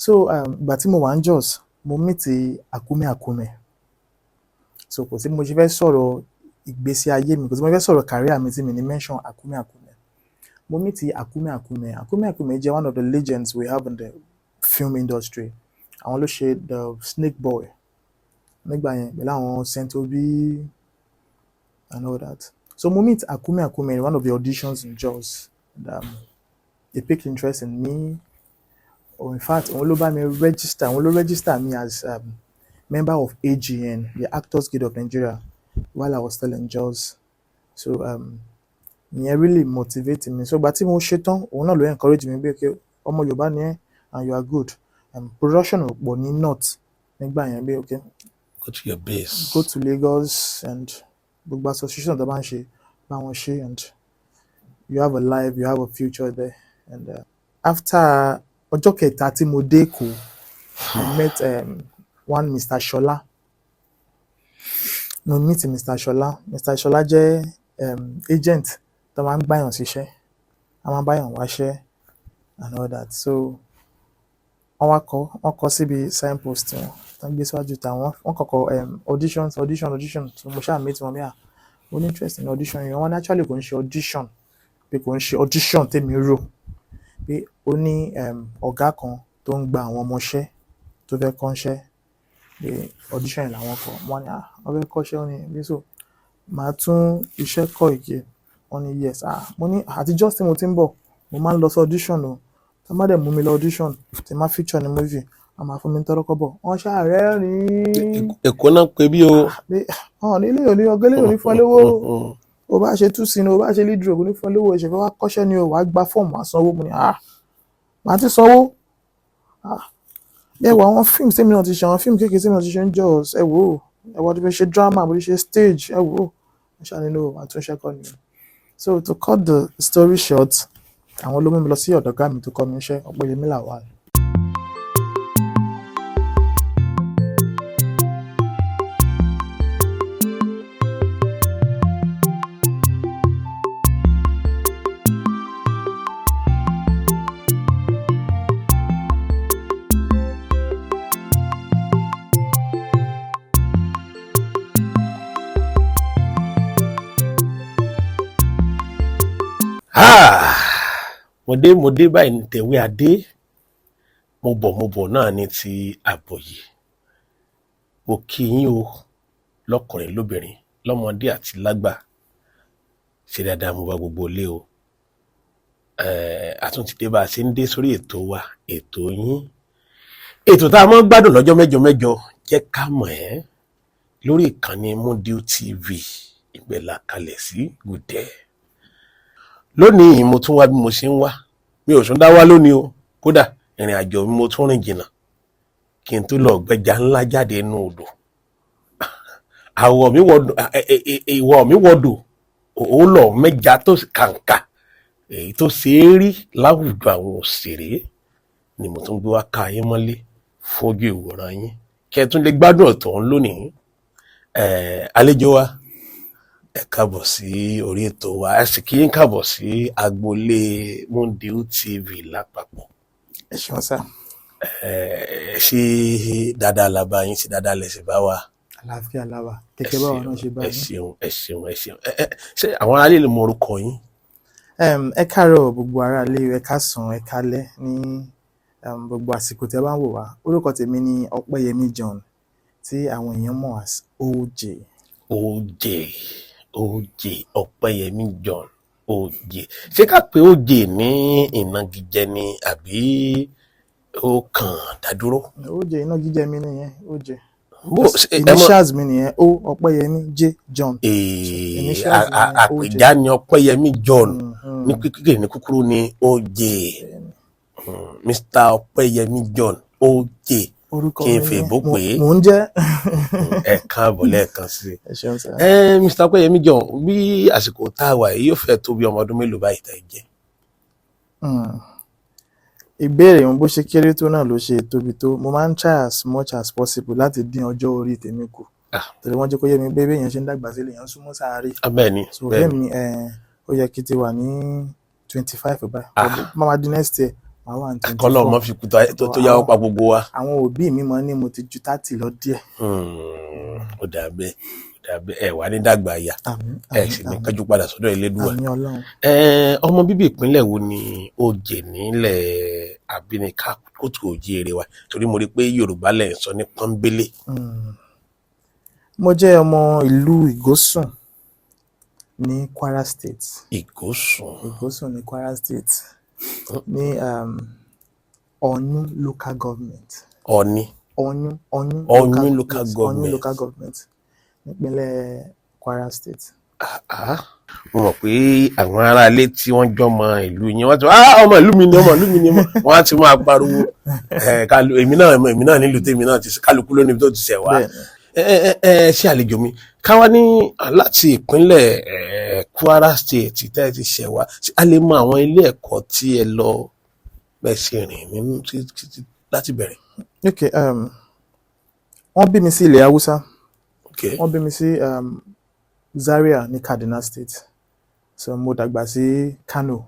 So ìgbà tí mo wà ní Jos, mo meet Akume Akume. So kò sí bí mo ṣe fẹ́ sọ̀rọ̀ ìgbésí ayé mi, kò sí bí mo fẹ́ sọ̀rọ̀ career mi tí mi ní mention Akume Akume. Mo meet Akume Akume. Akume Akume jẹ́ one of the legends we have in the film industry. Àwọn ló ṣe The Snake Boy nígbà yẹn pẹ̀lú àwọn Saint Obi and all that. So mo meet Akume Akume in one of the auditions in Jos, and he picked interest in me. Oh, in fact, òun ló bá mi register, òun ló register me as member of AGN, the Actors Guild of Nigeria, while I was still in Jos. So ìyẹn really motivate me. So ìgbà tí mo ṣe tán, òun náà ló encourage mi pé, okay, ọmọ Yorùbá ni ẹ́ and you are good. Production ò pọ̀ ní north nígbà yẹn, pé okay, Go to your base. Go to Lagos and gbogbo association tó bá ń ṣe, bá wọn ṣe, and you have a life, you have a future there. And after ọjọ́ kẹta tí mo dé Èkó, I met one Mr. Shola. Mo meet Mr. Shola. Mr. Shola jẹ́ agent tó máa ń gbàyàn síṣẹ́, a máa ń báyàn wáṣẹ́ and all that. So wọ́n wá kọ, wọ́n kọ síbi signpost wọn tó ń gbé síwájú tàwọn, wọ́n kọ́kọ́ auditions, audition, audition. So mo ṣáà meet wọn bí, à, mo ní interest in audition yẹn. Wọ́n ní actually kò ń ṣe audition, pé kò ń ṣe audition tèmi rò, pé ó ní ọ̀gá kan tó ń gba àwọn ọmọọṣẹ́ tó fẹ́ kọ́ṣẹ́, pé audition yẹn làwọn kọ. Wọ́n ní, ah, wọ́n fẹ́ kọ́ṣẹ́, wọ́n ní bí so màá tún iṣẹ́ kọ́ again. Wọ́n ní yes. Ah, mo ní àtijọ́ tí mo ti ń bọ̀, mo máa ń lọ sí audition o, tí wọ́n bá dẹ̀ mú mi lọ audition, tí máa feature ní movie, wọ́n máa fún mi ní tọ́rọ́kọ́bọ̀. Wọ́n ṣáà rẹ́rìn-ín. Èkó náà pé bí o. Pé wọn ní ilé òní ọgá ilé òní fún ẹ lówó, o bá ṣe two scene, o bá ṣe lead role, kò ní fún ẹ lówó. Ìṣẹ̀fẹ̀ wá kọ́ṣẹ́ ni o, wàá gba fọ́ọ̀mù, wàá sanwó. Mo ní, ah, màá ti sanwó. Ah, ẹ wo àwọn fíìmù tèmi náà ti ṣe, àwọn fíìmù kékeré tèmi náà ti ṣe ń Jos, ẹ wò ó, ẹ wò ó, ti ṣe drama, mo ti ṣe stage, ẹ wò ó. Wọ́n ṣáà nínú àtúnṣe kọ́ ni. So to cut the story short, àwọn ló mú mi lọ sí ọ̀dọ̀ ọ̀gá mi tó kọ́ mi iṣẹ́, Ọpẹ́yẹmí Lawal. Ah, mo dé, mo dé báyìí ní tẹ̀wé adé, mo bọ̀, mo bọ̀ náà ní ti àbọ̀yè. Mo kí yín o, lọ́kùnrin, lóbìnrin, lọ́mọdé àti lágbà. Ṣe dáadáa mo bá gbogbo ilé o? Àtúntì dé bá a ṣe ń dé sórí ètò wa, ètò yín, ètò tá a máa ń gbádùn lọ́jọ́ mẹ́jọ mẹ́jọ, Jẹ́ Ká Mọ̀ Ẹ́, lórí ìkànnì Mudiu TV. Ìbẹ̀ la kalẹ̀ sí gùdẹ̀. Lónìí mo tún wá bí mo ṣe ń wá, mi ò tún dá wá lónìí o. Kódà ìrìn àjò mi, mo tún rìn jìnnà kí n tó lọ gbẹja ńlá jáde nínú odò. Àwọ̀ mi wọdò, ìwọ̀ mi wọdò, ó lọ mẹ́ja tó kàǹkà, èyí tó ṣe é rí láwùjọ àwọn òṣèré ni mo tún gbé wá ká yín mọ́lé fojú ìwòran yín, kí ẹ tún lè gbádùn ọ̀tọ̀ ọ̀hún lónìí. Àlejò wa, ẹ káàbọ̀ sí orí ètò wa, ẹ sì kí yín káàbọ̀ sí agboolé Mundiu TV lápapọ̀. Ẹ ṣeun sá. Ṣé dáadáa la bá yín? Ṣe dáadáa lẹ sì bá wa? Àlàáfíà la wà, kẹ̀kẹ́ báwa náà ṣe bá Ẹ yín. ṣeun, ẹ ṣeun, ẹ ṣeun. Ẹ ṣé àwọn aráàlú lè mọ orúkọ yín? Ẹ káàárọ̀ gbogbo aráalé, ẹ káàsán, ẹ káalẹ́ ní gbogbo àsìkò tí ẹ bá ń wò wá. Orúkọ tèmi ni Ọpẹ́yẹmí John, tí àwọn èèyàn mọ̀ as OJ. OJ, OJ, Ọpẹ́yẹmí John OJ. Ṣé ká pé OJ ní ìnagijẹ ni àbí ó kàn dádúró? OJ ìnagijẹ mi nìyẹn, OJ. Bó ṣe ẹ mọ Initials mi nìyẹn, O Ọpẹ́yẹmí, J John. Initials mi ni OJ. Àpèjá ni Ọpẹ́yẹmí John ní kékeré, ní kúkúrú ní OJ. Mr. Ọpẹ́yẹmí John OJ. Orúkọ Kí n mi fi nìyẹn. ìbò pè é. Mò ń jẹ́. Ẹ káàbọ̀ lẹ́ẹ̀kan sí i. Ẹ ṣeun sir. Ẹ Mr. Ọpẹ́yẹmí John, bí àsìkò tá a wà yìí, yóò fẹ́ tó bí ọmọ ọdún mélòó báyìí tá ẹ jẹ́? Ìbéèrè òun, bó ṣe kéré tó náà ló ṣe tóbi tó. Mo máa ń try as much as possible láti dín ọjọ́ orí tèmi kù. Torí wọ́n jẹ́ kó yé mi pé bí èèyàn ṣe ń dàgbà sí lèèyàn ń súnmọ́ sáré. Bẹ́ẹ̀ ni. So bẹ́ẹ̀ ni. bẹ́ẹ̀ mi, ó yẹ kí n ti wà ní 25 báyìí. Ah. But máa di next year, Màá wà ní 24. Kọ́lọ́ ọmọ fi kú tó yáwó pa gbogbo wa. Àwọn òbí mi máa ń ní mo ti ju 30 lọ díẹ̀. Ó dà bẹ́ẹ̀, ó dà bẹ́ẹ̀. Ẹ wà ní dàgbà àyà. Àmín. Ẹ Àmín. sì ní Àmín. kájú padà sọ́dọ̀ Elédùà. Àmín Ọlọ́run. Ọmọ bíbí ìpínlẹ̀ wo ni ó jẹ nílẹ̀ àbíníká kóòtù òjíire wa? Torí mo rí i pé Yorùbá lẹ̀ ń sọ ní pọ́nbélé. Mo jẹ́ ọmọ ìlú Ìgósùn ní Kwara State. Ìgòsùn. Ìgósùn ní Kwara State ní Ọ̀yún Local Government. Ọ̀ní. Ọ̀yún, Ọ̀yún. Ọ̀yún Local Yes, Ọ̀yún Government. Local Government nípínlẹ̀ Kwara State. Ah, mo mọ̀ pé àwọn aráalé tí wọ́n jọmọ ìlú yẹn, wọ́n ti wá, "Ah, ọmọ ìlú mi ni, ọmọ ìlú mi ni," wọ́n á ti máa pariwo. Èmi náà nílùú tèmi náà ti kálukú lónìí tó ti ṣẹ̀ wá. Bẹ́ẹ̀ni. Ẹ ẹ ẹ ṣe àlejò mi, káwá ní láti ìpínlẹ̀ Kwara State tẹ́ ẹ ti ṣẹ̀ wá, ṣé a lè mọ àwọn ilé ẹ̀kọ́ tí ẹ lọ, bẹ́ẹ̀ ṣe rìn nínú títí láti bẹ̀rẹ̀? Ok, wọ́n bí mi sí ilẹ̀ Haúsá. Wọ́n bí mi sí Zaria ní Kaduna State. So mo dàgbà sí Kano.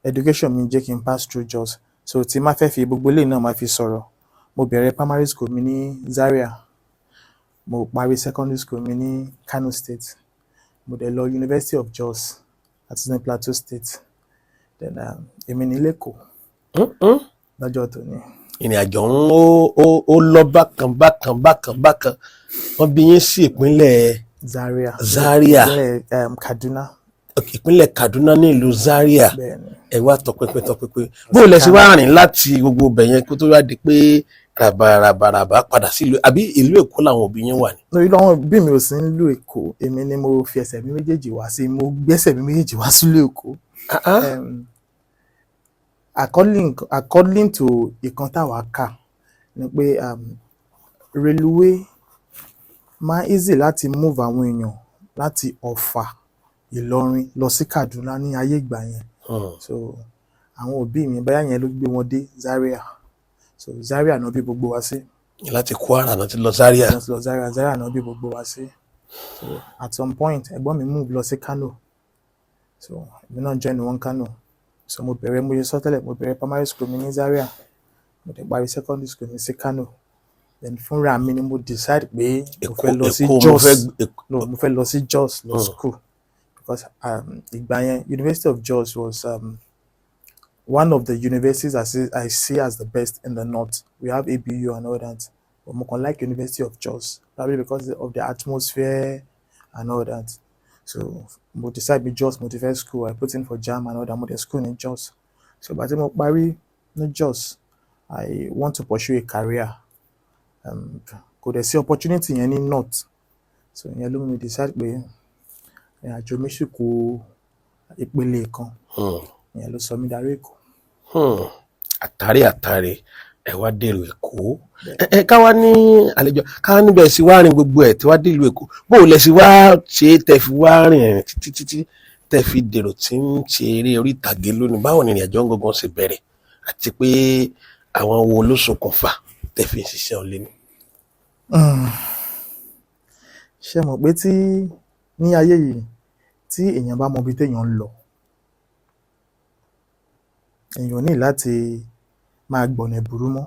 Education mi jẹ́ kí n pass through Jos. So tí má fẹ́ fi gbogbo eléyìí náà máa fi sọ̀rọ̀. Mo bẹ̀rẹ̀ primary school mi ní Zaria. Mo parí secondary school mi ní Kano State. Mo dẹ̀ lọ University of Jos àti ní Plateau State. Then èmi ní l'Ékòó lọ́jọ́ tòní. Ìrìn àjò ń ó lọ bákan bákan bákan bákan. Wọ́n bí yín sí ìpínlẹ̀ Zaria. Zaria. Ìpínlẹ̀ Kaduna. Ìpínlẹ̀ Kaduna ní ìlú Zaria. Bẹ́ẹ̀ni. Ẹ wá tọpinpin tọpinpin, bó o lẹ ṣe wá rìn láti gbogbo ibẹ̀ yẹn kó tó wá di pé ràbàràbàràbà padà sílùú, àbí ìlú Èkó làwọn òbí yín wà ní? No, ìlú àwọn òbí mi ò sí nílùú Èkó. Èmi ni mo fi ẹsẹ̀ mi méjèèjì wá sí, mo gbẹ́sẹ̀ mi méjèèjì wá sílùú Èkó. According to ìkan táwa kà ni pé railway máa easy láti move àwọn èèyàn láti Ọ̀fà, Ìlọrin lọ sí Kaduna ní ayé ìgbà yẹn. So àwọn òbí mi, báyà yẹn ló gbé wọn dé Zaria. So Zaria náà bí gbogbo wa sí. Láti Kwara náà ti lọ Zaria. Lọ sí lọ Zaria, Zaria náà bí gbogbo wa sí. So at some point, ẹ̀gbọ́n mi move lọ sí Kano. So èmi náà join wọn Kano. So mo bẹ̀rẹ̀, mo ṣe sọ tẹ́lẹ̀, mo bẹ̀rẹ̀ primary school mi ní Zaria. Mo dẹ̀ parí secondary school mi sí Kano. Then fúnra mi ni mo decide pé mo Èkó fẹ́ lọ sí Èkó mo Jos. fẹ́ Èkó. No, mo fẹ́ lọ sí Jos lọ school because ìgbà yẹn, University of Jos was one of the universities I see as the best in the north. We have ABU and all that, but mo kàn like University of Jos, probably because of the atmosphere and all that. So mo decide pé Jos mo ti fẹ́ school. I put in for JAMB and all that. Mo dẹ̀ school ní Jos. So ìgbà tí mo parí ní Jos, I want to pursue a career. Kò dẹ̀ sí opportunity yẹn ní north. So ìyẹn ló mú mi decide pé ìrìn àjò mi sì kù ìpele kan. Ìyẹn ló sọ mí darí Èkó. Àtàrí àtàrí, ẹ wá dèrò Èkó. Ẹ káwá ní àlejò, káwá níbẹ̀ sí wá rìn gbogbo ẹ̀ tí wá dìlú Èkó. Bó o lẹ sí wá ṣe é tẹ fi wá rìn rìn títí títí tẹ fi dèrò tí ń ṣe eré orí ìtàgé lónìí? Báwo ni ìrìn àjò gangan ṣe bẹ̀rẹ̀, àti pé àwọn wo ló ṣokùnfà tẹ fi ń ṣiṣẹ́ ọ̀lẹ́ ní? Ṣé mọ̀ pé tí ní ayé yìí, tí èèyàn bá mọ ibi téèyàn ń lọ, èèyàn ò ní láti máa gbọ̀nà ẹ̀bùrú mọ́.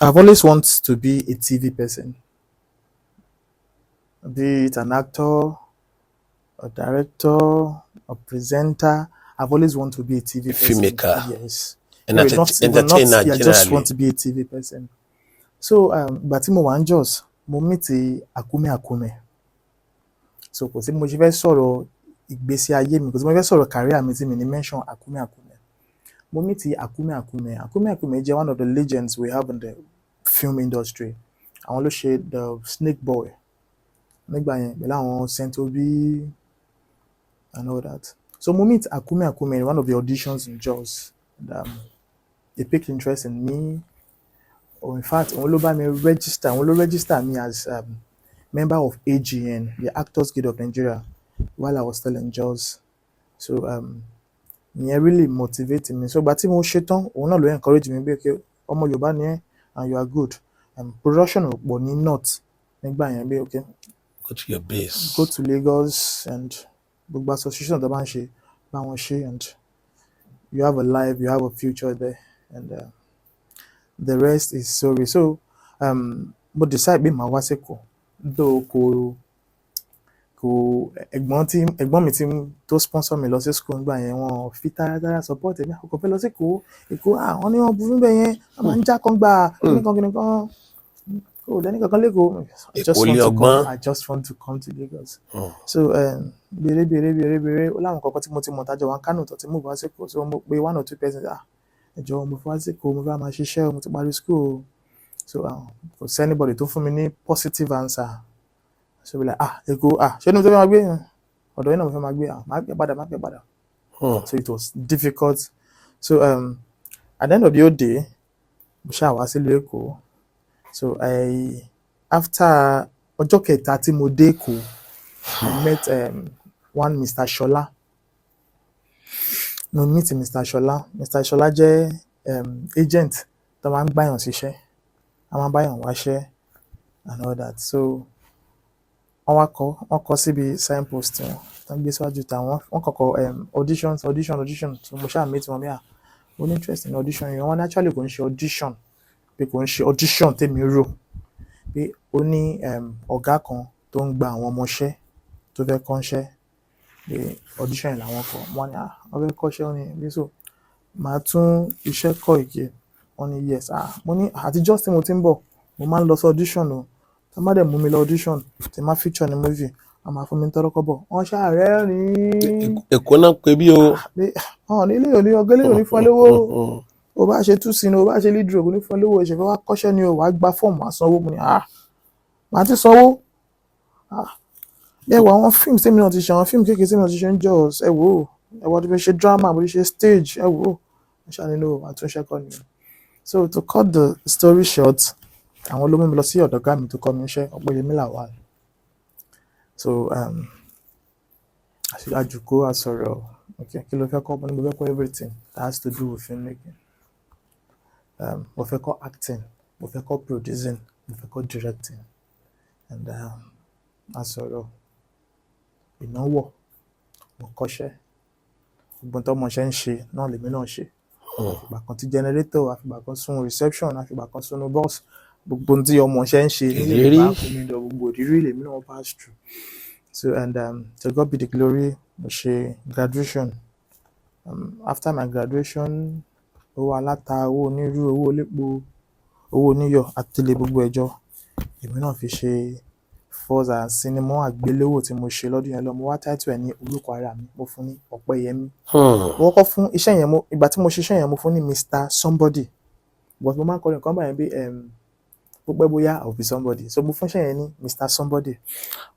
I've always wanted to be a TV person, be it an actor, a director, a presenter. I've always wanted to be a TV A person. filmmaker. Yes. An No, not even not, entertainer yeah, just generally. want to be a TV person. So ìgbà tí mo wà ní Jos, mo meet Akume Akume. So kò sí bí mo ṣe fẹ́ sọ̀rọ̀ ìgbésí ayé mi, kò sí bí mo ṣe fẹ́ sọ̀rọ̀ career mi tí mi ní mention Akume Akume. Mo meet Akume Akume. Akume Akume jẹ́ one of the legends we have in the film industry. Àwọn ló ṣe The Snake Boy nígbà yẹn pẹ̀lú àwọn Saint Obi and all that. So mo meet Akume Akume in one of the auditions in Jos. And he picked interest in me. Oh, in fact, òun ló bá mi register, òun ló register me as member of AGN, the Actors Guild of Nigeria, while I was still in Jos. So ìyẹn really motivate me. So ìgbà tí mo ṣe tán, òun náà ló encourage mi pé, "Okay, ọmọ Yorùbá ni ẹ́ and you are good. Production ò pọ̀ ní north nígbà yẹn," pé okay, Go to your base. go to Lagos and gbogbo association tó bá ń ṣe, bá wọn ṣe, and You have a life, you have a future there, and the rest is story. So mo decide pé màá wá s'Ékòó, though kò ẹ̀gbọ́n mi tí tó sponsor mi lọ sí school nígbà yẹn, wọn fi taratara support mi. Kò fẹ́ lọ sí Èkó. Èkó, ah, wọ́n ní wọ́n burú bẹ́ẹ̀ yẹn, wọ́n máa ń já kan gbà kíníkan kíníkan, kò lẹ́ni kankan l'Ékòó. I just Èkó want lé to ọgbọ́n. come, I just want to come to Lagos. So béèrè, béèrè, béèrè, béèrè, ó láwọn kankan tí mo ti mọ̀ tájọ wọn Kánò tó ti move wá s'Ékòó. So mo pe one or two persons, "Ah, ẹ jọ̀ọ́, mo fẹ́ wá s'Ékòó, mo fẹ́ máa ṣiṣẹ́ o, mo ti parí school o." So kò sí anybody tó fún mi ní positive answer. So be like, "Ah, Èkó, ah, ṣé ní mo fẹ́ máa gbé? Ọ̀dọ̀ yìí náà mo fẹ́ máa gbé. Ah, máa pẹ́ padà, máa pẹ́ padà." So it was difficult. So at the end of the whole day, mo ṣáà wá sílùú Èkó. So I after ọjọ́ kẹta tí mo dé Èkó, I met one Mr. Shola. Mo meet Mr. Shola. Mr. Shola jẹ́ agent tó máa ń gbàyàn síṣẹ́, a máa ń báyàn wáṣẹ́ and all that. So wọ́n wá kọ, wọ́n kọ síbi signpost wọn tó ń gbé síwájú tàwọn, wọ́n kọ́kọ́ audition, audition, audition. So mo ṣáà meet wọn bí, "Ah, mo ní interest in audition yẹn." Wọ́n ní actually kò ń ṣe audition, pé kò ń ṣe audition tèmi rò, pé ó ní ọ̀gá kan tó ń gba àwọn ọmọọṣẹ́ tó fẹ́ kọ́ṣẹ́, pé audition yẹn làwọn kọ. Wọ́n ní, "Ah, wọ́n fẹ́ kọ́ṣẹ́." Wọ́n ní bí so màá tún iṣẹ́ kọ́ again. Wọ́n ní yes. Ah, mo ní àtijọ́ tí mo ti ń bọ̀, mo máa ń lọ sí audition o, tí wọ́n bá dẹ̀ mú mi lọ audition, tí máa feature ní movie, wọ́n máa fún mi ní tọ́rọ́kọ́bọ̀. Wọ́n ṣáà rẹ́rìn-ín. Èkó náà pé bí o. Pé ọ̀hún ní ilé òní ọgọ́ ilé òní fún ẹ lówó, o bá ṣe tú sínú, o bá ṣe lead role, kò ní fún ẹ lówó. Ìṣẹ̀fẹ̀ wá kọ́ṣẹ́ ni o, wàá gba fọ́ọ̀mù, wàá sanwó. Mo ní, ah, màá ti sanwó. Ah, ẹ wo àwọn fíìmù tèmi náà ti ṣe, àwọn fíìmù kékeré tèmi náà ti ṣe ń Jos, ẹ wò ó, ẹ wò ó, ti ṣe drama, bó ti ṣe stage, ẹ wò ó. Wọ́n ṣáà nínú àtúnṣe kọ́ ni. So to cut the story short, àwọn ló mú mi lọ sí ọ̀dọ̀ ọ̀gá mi tó kọ́ mi iṣẹ́, Ọpẹ́yẹmí Lawal. So àjùkò àsọ̀rọ̀, okay, kí ló fẹ́ kọ́? Mo ní mo fẹ́ kọ́ everything that has to do with filmmaking. Mo fẹ́ kọ́ acting, mo fẹ́ kọ́ producing, mo fẹ́ kọ́ directing. And àsọ̀rọ̀ ìnáwó, mo kọ́ṣẹ́. Gbogbo tó ọmọọṣẹ́ ń ṣe náà lèmi náà ṣe. Àfìgbà kan tí generator, àfìgbà kan sún reception, àfìgbà kan sunu bus, gbogbo ohun tí ọmọọṣẹ́ ń ṣe nílé Ìrírí. Yorùbá fún mi lọ, gbogbo ìrírí lèmi náà pass through. So and to God be the glory, mo ṣe graduation. After my graduation, owó aláta, owó onírú, owó olépo, owó oníyọ̀, àtẹlẹ gbogbo ẹjọ́ èmi náà fi ṣe first sinimá àgbéléwò tí mo ṣe lọ́dún yẹn lọ. Mo wá title ẹ̀ ní orúkọ ara mi, mo fún ní Ọpẹ́yẹmí. Mo kọ́kọ́ fún iṣẹ́ yẹn, mo ìgbà tí mo ṣiṣẹ́ yẹn, mo fún ní Mr Somebody, but mo máa ń kọrin nǹkan báyẹn bí bó pẹ́ bóyá I will be somebody. So mo fún iṣẹ́ yẹn ní Mr Somebody.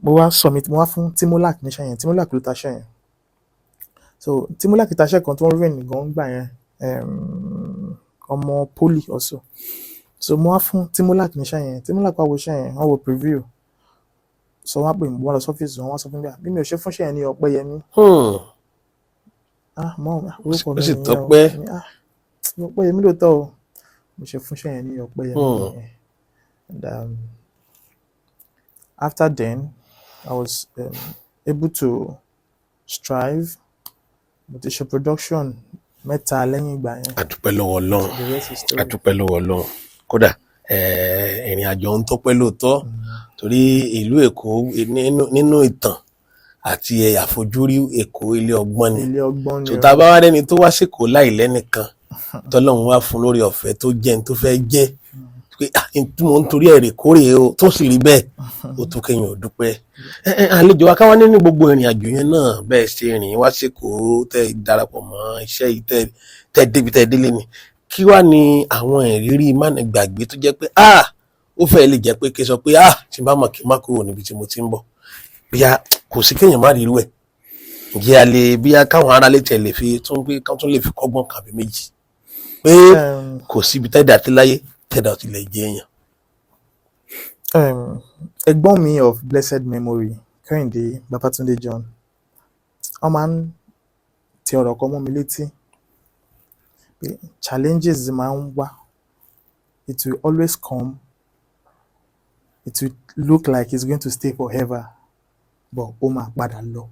Mo wá submit, mo wá fún Timolak níṣẹ́ yẹn. Timolak ló ta iṣẹ́ yẹn. So Timolak ta iṣẹ́ kan tó ń rìn gan gbà yẹn, ọmọ poly also. So mo wá fún Timolak níṣẹ́ yẹn. Timolak wá wo iṣẹ́ yẹn, wọ́n wo preview. So wọ́n á pè mí, wọ́n lọ sọ́fíìsì wọn, wọ́n sọ fún mi bí mi ò ṣe fún iṣẹ́ yẹn ní Ọpẹ́yẹmí. Ah, mọ orúkọ Ó mi sì nìyẹn o. tọ́pẹ́. Ah, Ọpẹ́yẹmí lóòótọ́ o. Mo ṣe fún iṣẹ́ yẹn ní Ọpẹ́yẹmí nìyẹn. And after then, I was able to strive. Mo ti ṣe production mẹ́ta lẹ́yìn ìgbà yẹn. Àdúpẹ́ lọ́wọ́ Ọlọ́run. The rest is story. Àdúpẹ́ lọ́wọ́ Ọlọ́run. Kódà ìrìn àjò ń tọ́pẹ́ lóòótọ́, torí ìlú Èkó nínú ìtàn àti àfojúrí, Èkó ilé ọgbọ́n ni. Ilé ọgbọ́n ni tó o. tá a bá wá rẹ́ni tó wá sÉkòó láì lẹ́nìkan, tọ́lọ́run wá fún lórí ọ̀fẹ́ tó jẹ́ ní tó fẹ́ jẹ́ pé, ah, n tí mo ń torí ẹ̀ rè kórè o, tó sì rí bẹ́ẹ̀, ó tó kéèyàn ò dúpẹ́. Ẹ ẹ àlejò wa, káwá nínú gbogbo ìrìn àjò yẹn náà, bẹ́ẹ̀ ṣe rìn wá sÉkòó, tẹ́ darapọ̀ mọ́ iṣẹ́ yìí, tẹ́ débi tẹ́ délé ni, kí wá ní àwọn ìrírí mánigbàgbé tó jẹ́ pé, ah, ó fẹ́ lè jẹ́ pé kí n sọ pé, ah, tí n bá mọ̀ kí n má kúrò níbi tí mo ti ń bọ̀, bíyà kò sí kéèyàn má rí irú ẹ̀. Ǹjẹ́ a lè bíyà káwọn ará lè tẹ̀lé fi tún pé kán tún lè fi kọ́gbọ́n kàbí méjì pé kò síbi tẹ́dà tí láyé tẹ́dà ti lè jẹ́ èèyàn? Ẹ̀gbọ́n mi of blessed memory, Kẹ́hìndé Babátúndé John, wọ́n máa ń tẹ ọ̀rọ̀ kan mọ́ mi létí pé challenges máa ń wá, it will always come, it will look like it's going to stay forever, but ó máa padà lọ.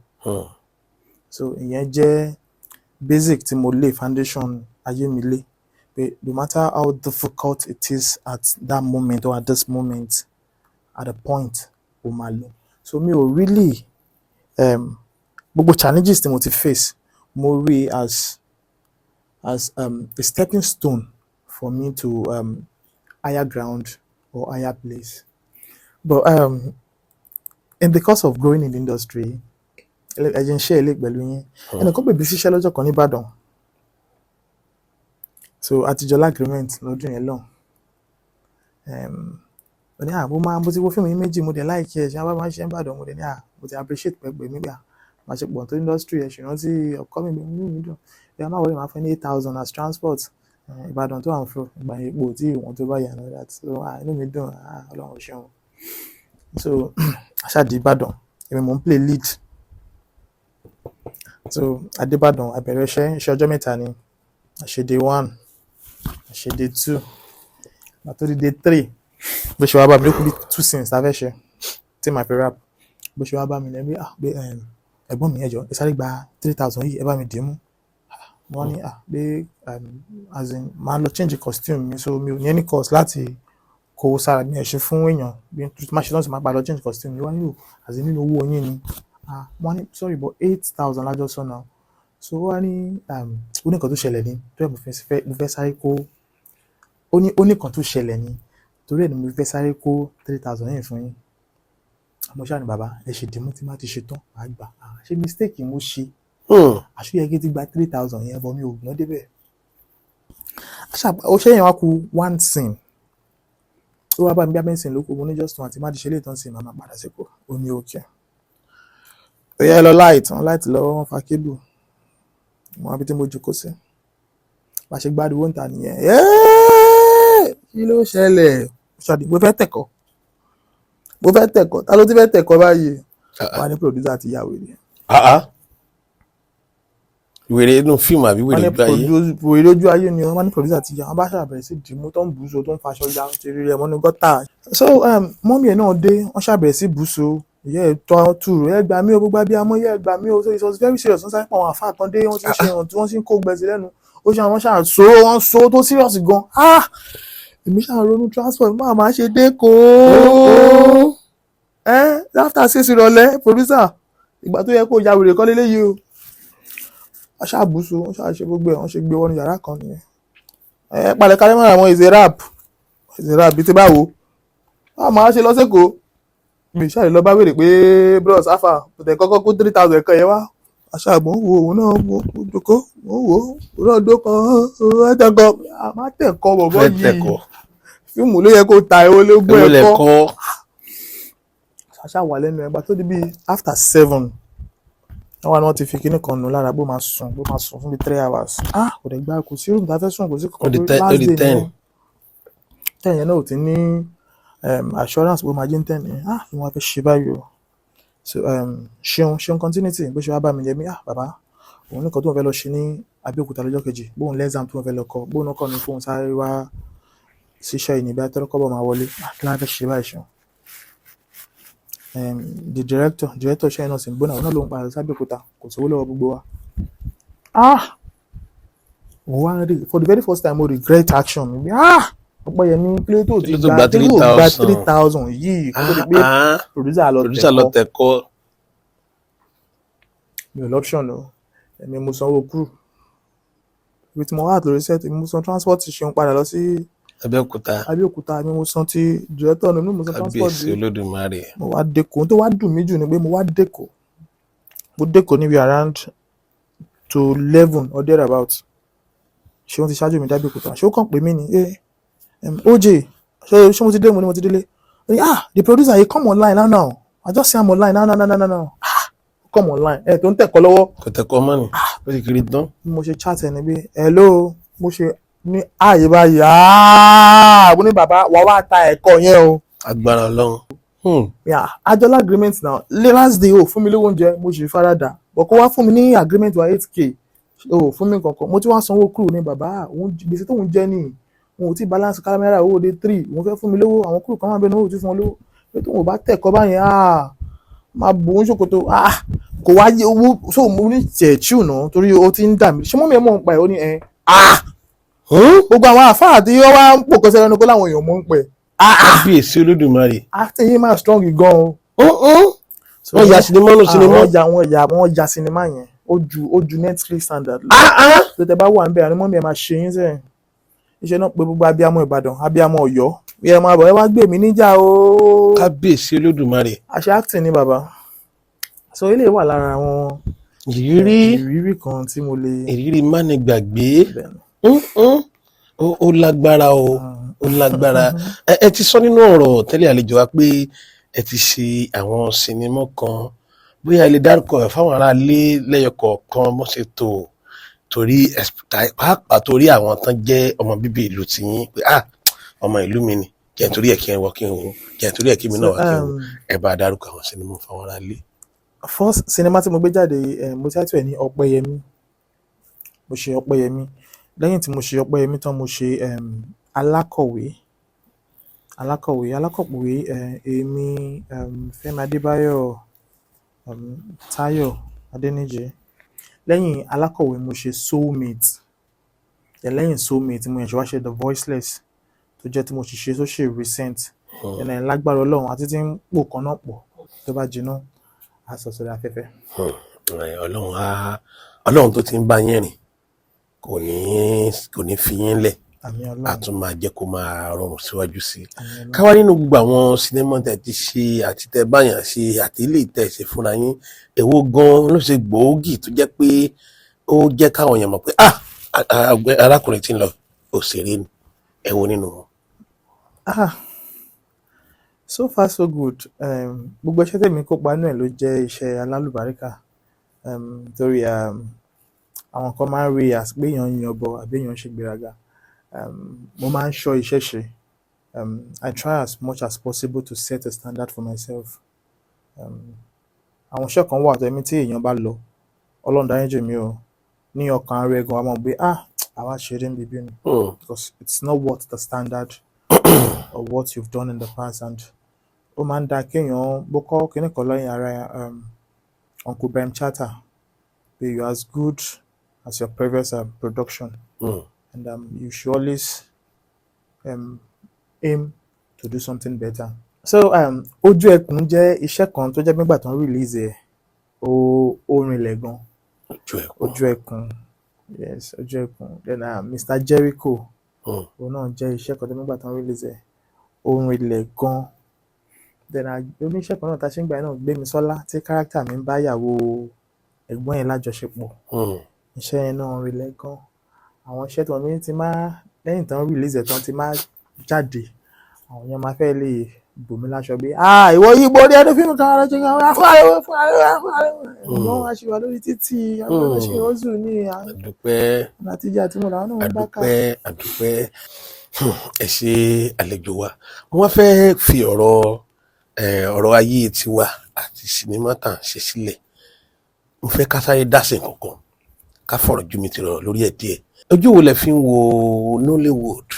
So ìyẹn jẹ́ Basic tí mo lay foundation ayé mi lé pé no matter how difficult it is at that moment or at this moment, at a point, ó máa lọ. So mi ò really gbogbo challenges tí mo ti face, mo rí as a stepping stone for me to higher ground or higher place. But in the course of growing in the industry, ẹ jẹ́ n share eléyìí pẹ̀lú yín. Ẹnìkan pè mí síṣẹ́ lọ́jọ́ kan nìbàdàn. So àtijọ́ agreement lọ́dún yẹn lọ́hùn. Ó ní à, mo máa, mo ti wo fíìmù yín méjì, mo dẹ̀ like ẹ̀, ṣé wọ́n máa ń ṣe n'Ìbàdàn? Mo dẹ̀ ní à, mo ti appreciate pẹ̀pẹ̀ mi gbà máa ṣe pọ̀ tó industry ẹ̀, ṣèrántí upcoming mi, inú mi dùn. Bí a máa wọlé, máa fẹ́ ní 8,000 as transport. Ìbàdàn tó à ń fò ìgbà yẹn, epo tí ìwọ̀n tó bá yà and all that. So ah, inú mi dùn, ah, Ọlọ́run ṣeun. So a ṣáà dé Ìbàdàn, èmi mò ń play lead. So a dé Ìbàdàn, a bẹ̀rẹ̀ iṣẹ́, iṣẹ́ ọjọ́ 3 ni. A ṣe day one, a ṣe day two, ìgbà tó di day three, bó ṣe wá bá mi, ló kù bí two scenes tá a fẹ́ ṣe tí màá fi wrap. Bó ṣe wá bá mi lẹ́bí, ah, pé ẹ̀gbọ́n mi, ẹ jọ̀ọ́, ẹ sáré gba 3,000 yìí, ẹ bá mi dì í mú. Wọ́n ní ah, pé as in, màá lọ change costume mi, so mi ò ní any cause láti kó sára mi, ẹ̀ ṣe fún èèyàn bí má ṣe tán sì máa padà lọ change costume mi. Wọ́n ní o, as in, nínú owó yín ni. Ah, wọ́n ní sorry, but 8,000 lájọ sọ náà. So ó wá ní ó ní nǹkan tó ṣẹlẹ̀ ní torí ẹ̀ mo fẹ́ sáré kó. Ó ní nǹkan tó ṣẹlẹ̀ ní torí ẹ̀ ni mo fẹ́ sáré kó 3,000 yìí fún yín. Mo ṣáà ní bàbá, ẹ ṣe dìímú, tí má ti ṣe tán, màá gbà. Ah, ṣé mistake mo ṣe? Àṣé yẹ kí n ti gba 3,000 yẹn, but mi ò gbọ́n débẹ̀. Ó ṣe yẹn wá ku one scene. Ó wá bá mi bí abẹ́ scene ló kù. Mo ní just one, àti má ti ṣe léètàn sí, màá máa padà sípò. Ó ní okay. Ó yẹ lọ light wọn, light lọ́wọ́ wọn, fa cable. Mo wá bí tí mo jókòó sí, bá ṣe gbádùn ń ta nìyẹn. Kí ló ṣẹlẹ̀? Ṣàdí mo fẹ́ tẹ̀kọ́, mo fẹ́ tẹ̀kọ́, ta ló ti fẹ́ tẹ̀kọ́ báyìí? Wà ní producer ti yà wèrè. Ah ah, wèrè inú fíìmù àbí wọ́n wèrè ní ojú ayé? Wèrè lójú ayé ni. Wọ́n ní producer ti yà. Wọ́n bá ṣàbẹ̀rẹ̀ sí dìímú, tó ń bùsọ, tó ń faṣọ ya, ti rí rẹ̀ mọ́nú gọ́tà. So mummy ẹ̀ náà dé, wọ́n ṣàbẹ̀rẹ̀ sí bùsọ, ìyá ẹ̀ tọ́ tùrù, ẹ gbà mí o, gbogbo abiyamọ, ẹ gbà mí o. So it was very serious. Wọ́n sáré pa àwọn àfáà kan dé, wọ́n ti ṣe hàn tí wọ́n sì ń kó gbẹ̀sí lẹ́nu. Ó ṣe àwọn ṣáà so wọ́n so tó serious gan. Ah, èmi ṣáà ronú transport máa máa ṣe dé kó ẹ after 6 ìrọ̀lẹ́. Producer, ìgbà tó yẹ kó ya wèrè kọ́ léléyìí o. Wọ́n ṣàbùsù, wọ́n ṣàṣe gbogbo ẹ̀, wọ́n ṣe gbé wọnú yàrá kan nìyẹn. Ẹ palẹ̀ kálẹ̀ mọ́ra wọn, is a wrap, is a wrap. Bíi ti báwo wọ́n máa ṣe lọ sẹ́kọ̀ọ́? Mi ṣáà lè lọ bá wèrè pé bros afa tẹ̀ kọ́kọ́ kó 3,000 kan yẹn wá. Aṣáàgbọ̀n wo òun náà, wo jókòó, mo wò ó, òun náà dókan ẹ tẹ̀kọ́, má tẹ̀kọ́ bọ̀bọ̀ Fẹ́ yìí. Tẹ̀kọ́. Fíìmù ló yẹ kó ta, èwo ló gbọ́. Èwo Ẹ̀kọ́ lẹ̀kọ́? Ṣàṣà wà lẹ́nu ẹgbà tó di bíi after 7, wọ́n wá ní wọ́n ti fi kinní kan nù lára bó máa sùn, bó máa sùn fún bíi 3 hours. Ah, kò dẹ̀ gbá, kò sí room tá a fẹ́ sùn, kò sí Ó di kankan. 10, ó di Last day 10. nìyẹn. 10 yẹn náà ò ti ní assurance pé ó máa jẹ́ ní 10 yẹn. Ah, kí wọ́n fẹ́ ṣe báyìí o? So Ṣeun Continuity, bó ṣe wá bá mi yẹ mí, ah, bàbá, òun nìkan tó ń fẹ́ lọ ṣe ní Abẹ́òkúta lọ́jọ́ kejì, bóun l'exam tó ń fẹ́ lọ kọ, bóun náà kọ́ ni fóun sáré wá síṣẹ́ yìí níbi atọ́rọ́kọ́bọ̀ máa wọlé. Ah, kí la fẹ́ ṣe báyìí, Ṣeun? The director ṣẹ́yìn náà sì ń gbóná, òun náà ló ń padà sí Abẹ́òkúta, kò sówó lọ́wọ́ gbogbo wa. Ah, mo wá rí for the very first time, mo regret action mi. Ah, Ọpẹ́yẹmí, kí ló tó Kí ti ló tó gba gba kí ló gba 3,000? 3,000 yìí kó tó di pé Ah, producer lọ producer lọ tẹ̀kọ́. Tẹ̀kọ́. Mi ò l'option o. Èmi mo sanwó crew ibi tí mo wà lórí set, èmi mo san transport Ṣeun padà lọ sí Abẹ́òkúta. Abẹ́òkúta, èmi mo san ti director ní, mo san transport. Kábíyèsí Olódùmarè. Mo wá dẹ́kọ̀. Ohun tó wá dùn mí jù ni pé mo wá dẹ́kọ̀, mo dẹ́kọ̀ níbi around to 11 or thereabout. Ṣé wọ́n ti ṣáájú mi dábẹ́òkúta? Ṣé ó kàn pè mí ni, OJ, ṣé mo ti dé? Mo ní mo ti délé. Ó ní ah, the producer, he come online now now, I just see am online now now now now now. Ah, come online ẹ tó ń tẹ̀kọ́ lọ́wọ́. Kò tẹ̀kọ́ mọ́ ni, ó sì kiri tán. Bí mo ṣe chat ẹ ní pé hello, mo ṣe ní ààyè báyìí. Ah, mo ní bàbá wà wá ta ẹ̀kọ́ yẹn o. Agbára Ọlọ́run. Yeah, àjọlá agreement now, last day o fún mi lówó oúnjẹ, mo sì farada, but kó wá fún mi ní agreement wa 8K o fún mi kankan, mo ti wá sanwó crew ní bàbá òun, gbèsè tóun jẹ ní òun ò tí balance kámẹ́rà owó dé three, òun fẹ́ fún mi lówó, àwọn crew kan máa bẹ ní owó tí fún wọn lówó pé tóun ò bá tẹ̀kọ́ báyẹn, ah, máa bò ó ń ṣòkòtò. Ah, Kò wá yé owó, so mo ní tiẹ̀ chill náà torí ó ti ń dà mí. Ṣé mummy ẹ̀ mọ̀ ń pa ẹ̀? Ó ní ẹ̀. Ah! Hmm? Gbogbo àwọn àfáà tí wọ́n wá ń pò kọsẹ̀ lẹ́nu kó láwọn èèyàn mọ̀ ń pẹ̀. Kábíyèsí Olódùmarè. Acting yìí máa strong gan o. So, Wọ́n ya sinimá nù ah, sinimá. Wọ́n ya sinimá yẹn, ó ju Netflix standard lọ. Ah, ah. Tó tẹ bá wà ń bẹ̀, àní mummy ẹ̀ máa ṣe yín sẹ́yìn. Iṣẹ́ náà pé gbogbo abiyamọ Ìbàdàn, abiyamọ Ọ̀yọ́, bí ẹ máa bọ̀, ẹ wá gbé mi níjà o. Kábíyèsí Olódùmarè. Àṣẹ acting ni bàbá. So eléyìí wà lára àwọn Ìrírí. ìrírí kan tí mo lè Ìrírí mánigbàgbé. Bẹ́ẹ̀ ni. Ó lágbára o, ó lágbára. Ẹ ti sọ nínú ọ̀rọ̀ tẹ́lẹ̀ àlejò wa pé ẹ ti ṣe àwọn sinimá kan. Bóyá ẹ lè dárúkọ ẹ̀ fáwọn aráalé lẹ́yọ kọ̀ọ̀kan bó ṣe tò, torí pàápàá torí àwọn tán jẹ́ ọmọ bíbí ìlú tiyín pé, ah, ọmọ ìlú mi ni, jẹ́ nítorí ẹ̀ kí ẹ wọ kí n wò, jẹ́ nítorí ẹ̀ kí mi náà wá kí n wò. Ẹ bá a dárúkọ àwọn sinimá fáwọn aráalé. First sinimá tí mo gbé jáde, mo title ẹ̀ ní Ọpẹ́yẹmí. Mo ṣe Ọpẹ́yẹmí. Lẹ́yìn tí mo ṣe Ọpẹ́yẹmí tán, mo ṣe Alákọ̀wé. Alákọ̀wé, èmi, Fẹ́mi Adébáyọ̀, Táyọ̀ Adéníjì. Lẹ́yìn Alákọ̀wé, mo ṣe Soulmate. Then lẹ́yìn Soulmate, mo ṣẹ̀ṣẹ̀ wá ṣe The Voiceless, tó jẹ́ tí mo sì ṣe tó ṣe recent. Then lágbára Ọlọ́run, àti tí ń pò kan náà pọ̀, tó bá jiná, á sọ sórí afẹ́fẹ́. Ọlọ́run á, Ọlọ́run tó ti ń bá yín rìn kò ní fi yín lẹ̀. Àmín Á Ọlọ́run. tún máa jẹ́ kó máa rọrùn síwájú sí i. Àmín Ọlọ́run. Káwá nínú gbogbo àwọn sinimá tẹ́ ti ṣe àti tẹ́ báyàn ṣe àti ilé tẹ́ ṣe fúnra yín, èwo gan ló ṣe gbòógì tó jẹ́ pé ó jẹ́ káwọn èèyàn mọ̀ pé, ah, arákùnrin tí ń lọ, òṣèré ni? Èwo nínú wọn? Ah, so far so good. Gbogbo iṣẹ́ tèmi kópa nínú ẹ̀ ló jẹ́ iṣẹ́ alálùbáríkà. Torí àwọn kan máa ń rí as pé èèyàn ń yanbọ àbí èèyàn ń ṣe ìgbéraga. Mo máa ń ṣọ́ iṣẹ́ ṣe. I try as much as possible to set a standard for myself. Àwọn iṣẹ́ kan wà tó ẹ̀mí tí èèyàn bá lọ, Ọlọ́run dáríjì mí o, ní ọkàn ara ẹ̀ gan, wàá mọ̀ pé, ah, àwa ṣeré níbí ni. Because it's not worth the standard of what you've done in the past, and ó máa ń da kéèyàn bó kọ́ kíní kan lẹ́yìn ara Uncle Ibrahim Chatta pé you are as good as your previous production and you should always aim to do something better. So Ojú Ẹkùn jẹ́ iṣẹ́ kan tó jẹ́ pé nígbà tó ń release ẹ̀, ó rinlẹ̀ gan. Ojú Ẹkùn. Ojú Ẹkùn, yes, Ojú Ẹkùn. Then Mr Jericho, òun náà jẹ́ iṣẹ́ kan tó nígbà tó ń release ẹ̀, ó rinlẹ̀ gan. Then oníṣẹ́ kan náà tá a ṣe ń gbà yẹn náà, Gbémisọ́lá, tí character mi ń bá ìyàwó ẹ̀gbọ́n yẹn lájọṣepọ̀. Iṣẹ́ yẹn náà rinlẹ̀ gan. Àwọn iṣẹ́ tí wọ́n ní ti máa lẹ́yìn tán release ẹ̀ tán ti máa jáde, àwọn èèyàn máa fẹ́ lè bò mí láṣọ bí, ah, ìwọ yìí borí ẹni fíìmù kan rẹ jẹ́ fún àrẹwẹ fún àrẹwẹ fún àrẹwẹ ẹ̀gbọ́n wa ṣì wà lórí títì, àwọn ṣe rọ́ọ̀zù ní Àdúpẹ́. àtijọ́ àti mo làwọn náà ń bá ká. Àdúpẹ́, àdúpẹ́. Ẹ ṣe àlejò wa. Mo wá fẹ́ fi ọ̀rọ̀ ọ̀rọ̀ ayé tiwa àti sinimá tà ń ṣe sílẹ̀. Mo fẹ́ ká sáré dá sí nǹkan kan, ká fọ̀rọ̀ ju mi ti rọ̀ lórí ẹ̀ díẹ̀. Ojú wo lẹ fi ń wo Nollywood,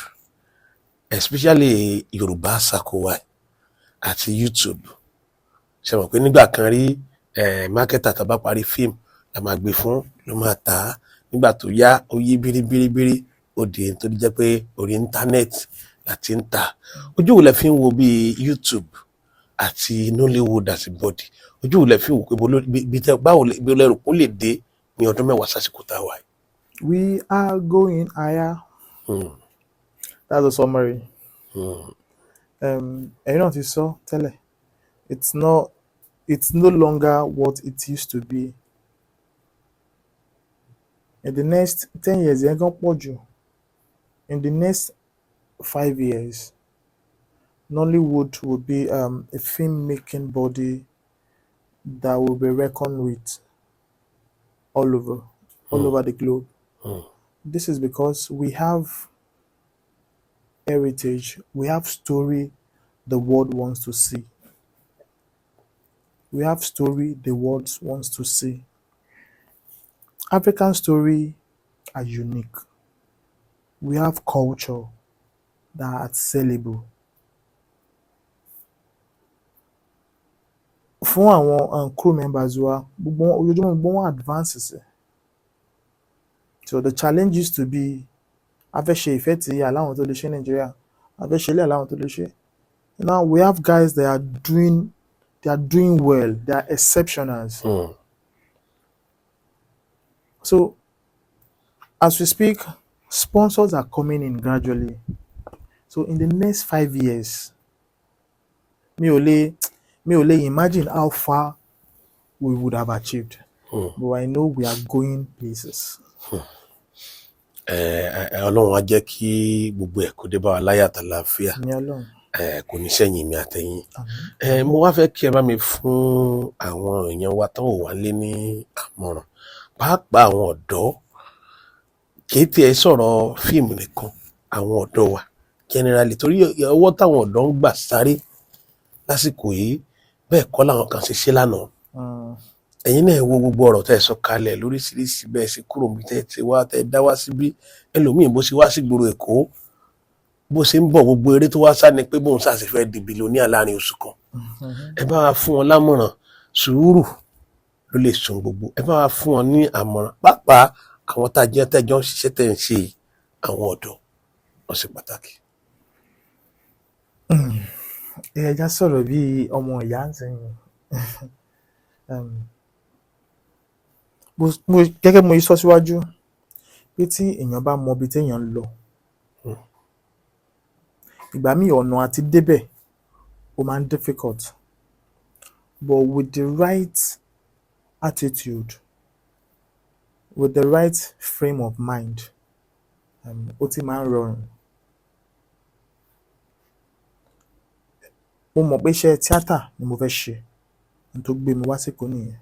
especially Yorùbá Sakowa àti YouTube? Ṣe mọ̀ pé nígbà kan rí, marketer tá a bá parí fíìmù la máa gbé fún ló máa tà á. Nígbà tó yá, ó yí bíríbíríbírí, ó di tó jẹ́ pé orí íńtánẹ́ẹ̀tì láti ń tà. Ojú wo lẹ fi ń wo bíi YouTube àti Nollywood as a body? Ojú wo lẹ fi ń wò pé bí tẹ báwo bí lẹ rò kó lè dé ní ọdún 10 sásìkò tá a wà yìí? We are going higher. That's the summary. Ẹ̀yin náà ti sọ tẹ́lẹ̀, it's no longer what it used to be. In the next 10 years yẹn gan pọ̀ jù. In the next 5 years, Nollywood will be a film-making body that will be reckoned with all over the globe. This is because we have heritage, we have story the world wants to see. We have story the world wants to see. African story are unique. We have culture that are sellable. Fún Fún àwọn crew members wa, gbogbo wọn, ojoojúmọ́ gbogbo wọn advance sí. So the challenge used to be, a fẹ́ ṣe effect aláwọn tó lè ṣe Nàìjíríà, a fẹ́ ṣe ilé aláwọn tó lè ṣe. Now we have guys that are doing, they are doing well, they are exceptionals. So as we speak, sponsors are coming in gradually. So in the next 5 years, mi ò lè imagine how far we would have achieved. But I know we are going places. Ẹ ẹ Ọlọ́run á jẹ́ kí gbogbo ẹ̀ kó dé bá wa láyọ̀ àtàlàáfíà. Ní Ọlọ́run. Ẹ kò ní sẹ́yìn mi àtẹ̀yìn. Àmín. Ẹ mo wá fẹ́ kí ẹ bá mi fún àwọn èèyàn wa tán ò wá lé ní àmọ̀ràn, pàápàá àwọn ọ̀dọ́. Kì í tiẹ̀ sọ̀rọ̀ fíìmù nìkan, àwọn ọ̀dọ́ wa generally, torí ọwọ́ táwọn ọ̀dọ́ ń gbà sáré lásìkò yìí, bẹ́ẹ̀ kọ́ làwọn kan ṣe ṣe lánàá. Ẹ̀yin náà wo gbogbo ọ̀rọ̀ tẹ́ ẹ sọ kalẹ̀ lóríṣiríṣi, bẹ́ẹ̀ ṣe kúrò níbi tẹ́ ẹ ti wá, tẹ́ ẹ dá wá síbí. Ẹlòmíì, bó ṣe wá sí gbòòrò Èkó, bó ṣe ń bọ̀, gbogbo eré tó wá sá ni pé bóun ṣàṣì fẹ́ di billionaire láàrin oṣù kan. Ẹ bá wa fún wọn lámọ̀ràn. Sùúrù ló lè sun gbogbo. Ẹ bá wa fún wọn ní àmọ̀ràn, pàápàá àwọn tá a jẹ́ tẹ́jọ́ ń ṣiṣẹ́ tẹ́ ń ṣe yìí, àwọn ọ̀dọ́ wọ́n ṣe pàtàkì. Ẹ já sọ̀rọ̀ bí ọmọ ìyá ń sìn. Gẹ́gẹ́ bí mo ṣe sọ síwájú pé tí èèyàn bá mọ ibi tí èèyàn ń lọ, ìgbà míì ọ̀nà àti débẹ̀ ó máa ń difficult, but with the right attitude, with the right frame of mind, ó ti máa ń rọrùn. Mo mọ̀ pé iṣẹ́ tíátà ni mo fẹ́ ṣe, ohun tó gbé mi wá s'Èkó nìyẹn.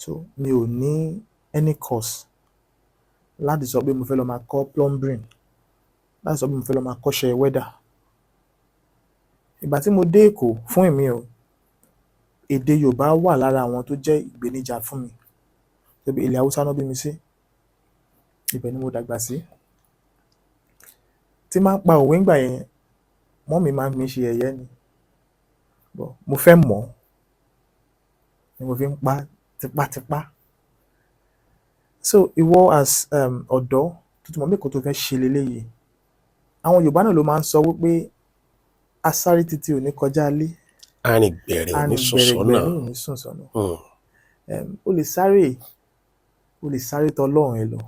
So mi ò ní any course láti sọ pé mo fẹ́ lọ máa kọ́ plumbing, láti sọ pé mo fẹ́ lọ máa kọ́ṣẹ́ welder. Ìgbà tí mo dé Èkó, fún èmi o, èdè Yorùbá wà lára àwọn tó jẹ́ ìpèníjà fún mi. Torí ilẹ̀ Haúsá náà bí mi sí, ibẹ̀ ni mo dàgbà sí. Tí máa ń pa òwe ńgbà yẹn, mummy máa ń fi mí ṣe yẹ̀yẹ́ ni. But mo fẹ́ mọ̀ ni mo fi ń pa tipátipá. So ìwọ as ọ̀dọ́ tó ti mọ̀ pé nǹkan tó fẹ́ ṣe leléyìí, àwọn Yorùbá náà ló máa ń sọ wípé asáré títí ò ní kọjá ilé, arìngbẹ̀rẹ̀ ò ní sùn sọ́nà. Arìngbẹ̀rẹ̀gbẹ̀rẹ̀ ò ní sùn sọ́nà. O lè sáré, o lè sáré tọ Ọlọ́run ẹ lọ.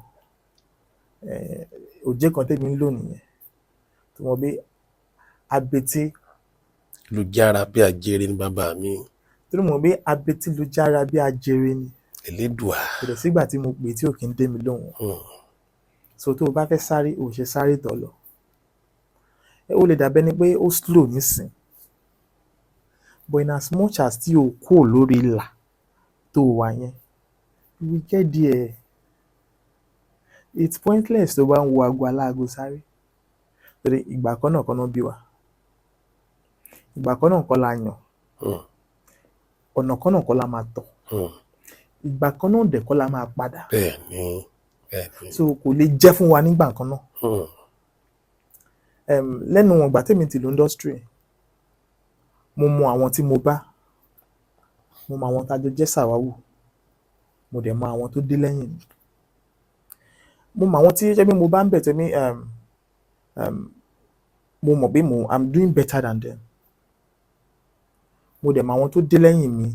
Òjé kan tèmi ń lò nìyẹn. Tó mọ̀ pé abetí Lujára bí ajere ní bàbá mi. Torí mo mọ̀ pé abetí lu jára bí ajere ni. Elédùà. Kò dẹ̀ sígbà tí mo pè tí ò kí ń dé mi lóhùn. So tó o bá fẹ́ sáré, o ò ṣe sáré tọ̀ lọ. Ó lè dàbí ẹni pé ó slow nísìn. But in as much as tí o kúrò lórí ìlà tó wà yẹn, you will get there. It's pointless tó bá ń wo aago aláago sáré. Torí ìgbà kan náà kọ́ ná bí wa. Ìgbà kan náà kọ́ la yàn. Ọ̀nà kan náà kọ́ la máa tọ̀. Ìgbà kan náà dẹ̀ kọ́ la máa padà. bẹ́ẹ̀ ni bẹ́ẹ̀ ni. So kò lè jẹ́ fún wa nígbà kan náà. Lẹ́nu wọn ìgbà tèmi ti lò industry, mo mọ àwọn tí mo bá, mo mọ àwọn tá jọ jẹ́ sàwáwù, mo dẹ̀ mọ àwọn tó dé lẹ́yìn mi. Mo mọ àwọn tí ó jẹ́ pé mo bá ń bẹ̀ tẹ́mi, mo mọ̀ pé I'm doing better than them. Mo dẹ̀ mọ àwọn tó dé lẹ́yìn mi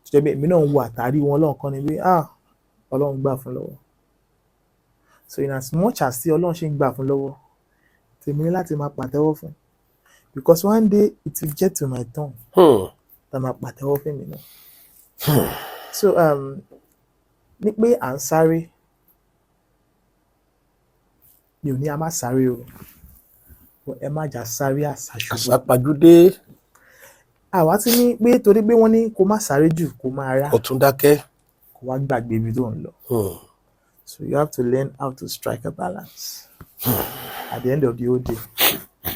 tó jẹ́ pé èmi náà ń wo àtàrí wọn lọ́ọ̀kan ni pé, ah, Ọlọ́run gbà fún lọ́wọ́. So in as much as tí Ọlọ́run ṣe ń gbà fún lọ́wọ́, tèmi ní láti máa pàtẹ́wọ́ fún, because one day it will get to my turn tá máa pàtẹ́wọ́ fún mi náà. So ní pé à ń sáré, mi ò ní a má sáré o, but ẹ má jà sáré àsáṣubú. Àsápajúdé. Àwa ti ní pé torí pé wọ́n ní kó má sáré jù, kó máa rá, Ó tún dákẹ́. kó wá gbàgbé ibi tó ń lọ. So you have to learn how to strike a balance. At the end of the whole day,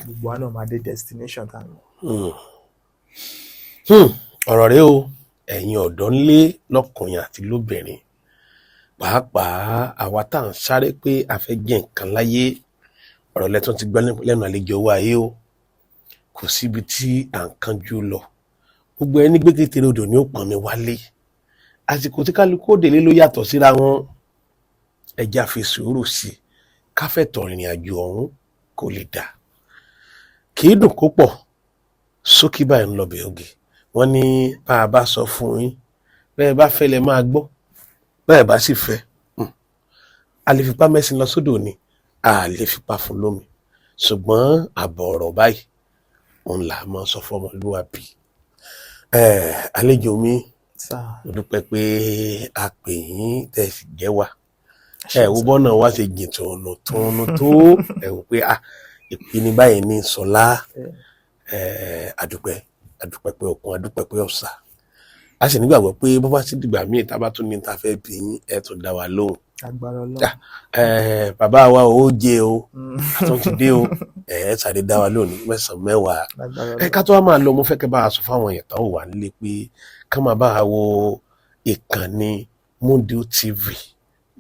gbogbo wa náà máa dé destination tá à ń lọ. Ọ̀rọ̀ rẹ o, ẹ̀yin ọ̀dọ́ ńlé, lọ́kùnrin àti lóbìnrin, pàápàá àwa tá à ń sáré pé a fẹ́ jẹ́ nǹkan láyé, ọ̀rọ̀ lẹ́tọ́ ti gbọ́ lẹ́nu àlejò wa yìí o. Kò síbi tí à ń kánjú lọ. Gbogbo ẹni gbé kékeré odò ní ó pọn mi wálé. Àsìkò tí kálukú òdèlé ló yàtọ̀ síra wọn. Ẹja fi sùúrù sí i, káfẹ́tọ̀ ìrìn àjò ọ̀hún kò lè dà. Kì í dùn kó pọ̀ sókí báyìí ń lọ bẹ̀ oge. Wọ́n ní bá a bá sọ fún yín, bẹ́ẹ̀ bá fẹ́ lẹ máa gbọ́, bẹ́ẹ̀ bá sì fẹ́, a lè fipá mẹ́sìn lọ sódò ni, a lè fipá fún lómi, ṣùgbọ́n àbọ̀ ọ̀rọ̀ báyìí òun là á máa sọ fọmọlúwàbí. Àlejò mi, mo dúpẹ́ pé a pè yín tẹ́ ẹ sì jẹ́ wa. Ẹ wo bọ́nà wa ṣe jìn tòónù tóónù tó, ẹ wò pé ìpinnu báyìí ní sọlá. Àdúpẹ́, àdúpẹ́ pé òkun, àdúpẹ́ pé ọ̀sà. A sì nígbàgbọ́ pé bó bá sì dìgbà míì tá a bá tún ní ta fẹ́ bí yín, ẹ tún dá wa lóhùn. Agbára Ọlọ́run. Bàbá wa ò jẹ o, àtún ti dé o, ẹ sáré dá wa lóhùn ní mẹ́sàn-án mẹ́wàá. Ẹ ká tó wá máa lọ, mo fẹ́ kẹ́ bá a sọ fáwọn èèyàn tó wà nílé pé ká máa bá a wo ìkànnì Mundiu TV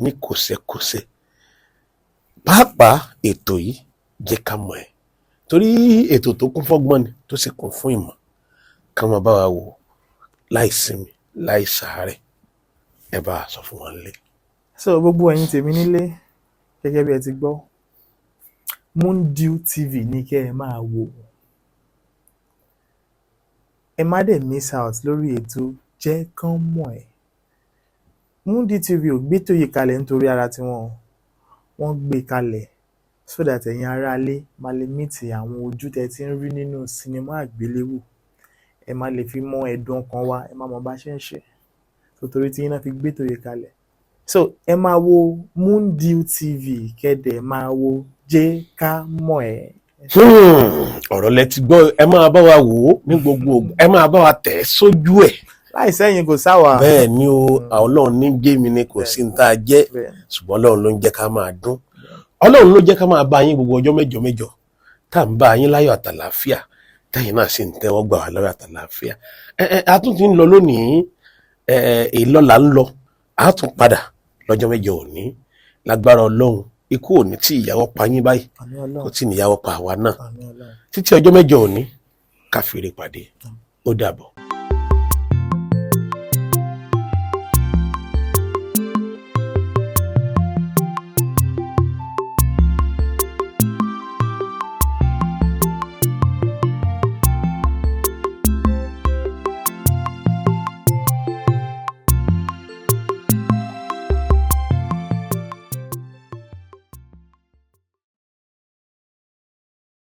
ní kòsẹ̀kòsẹ̀, pàápàá ètò yìí Jẹ́ Ká Mọ̀ Ẹ́, torí ètò tó kún fọ́gbọ́n ni, tó sì kún fún ìmọ̀. Ká máa bá wa wò láì sinmi láì sàárẹ̀. Ẹ bá a sọ fún wọn nílé. So gbogbo ẹ̀yin tèmi nílé, gẹ́gẹ́ bí ẹ ti gbọ́, Mundiu TV ní kẹ́ ẹ máa wò. Ẹ má dẹ̀ miss out lórí ètò Jẹ́ Kán Mọ̀ Ẹ́. Mundiu TV ò gbé ètò yìí kalẹ̀ nítorí ara tiwọn o. Wọ́n gbé kalẹ̀ so that ẹ̀yin aráalé máa lè meet àwọn ojú tẹ́ ti ń rí nínú sinimá àgbéléwò. Ẹ máa lè fi mọ ẹ̀dùn ọkàn wa, ẹ máa mọ bá ṣe ń ṣe. So torí tí yín náà fi gbé ètò yìí kalẹ̀. So ẹ máa wo Mundiu TV, kẹ́dẹ̀ máa wo Jẹ́ Ká Mọ̀ Ẹ́. Ọ̀rọ̀ lẹ ti gbọ́. Ẹ máa bá wa wò ó ní gbogbo, ẹ máa bá wa tẹ̀ ẹ́ sójú ẹ̀. Láì sẹ́yìn kò sáwà. Bẹ́ẹ̀ ni o, Ọlọ́run ní jẹ́ mi ni, kò sí ní tá a jẹ́, ṣùgbọ́n Ọlọ́run ló ń jẹ́ ká máa dún. Ọlọ́run ló jẹ́ ká máa bá yín gbogbo ọjọ́ mẹ́jọ mẹ́jọ tá à ń bá yín láyọ̀ àtàlàáfíà, tẹ́yìn náà sì ń tẹ́wọ́ gbà wá láyọ̀ àtàlàáfíà. Ẹ ẹ a tún ti ń lọ lónìí, ẹ ìlọ́la ń lọ, a tún padà lọ́jọ́ mẹ́jọ òní lágbára Ọlọ́run. Ikú òní tí ìyàwó pa yín báyìí kò tí níyàwó pa àwa náà. Títí ọjọ́ mẹ́jọ òní, ká fèrè pàdé. Ó dàbọ̀.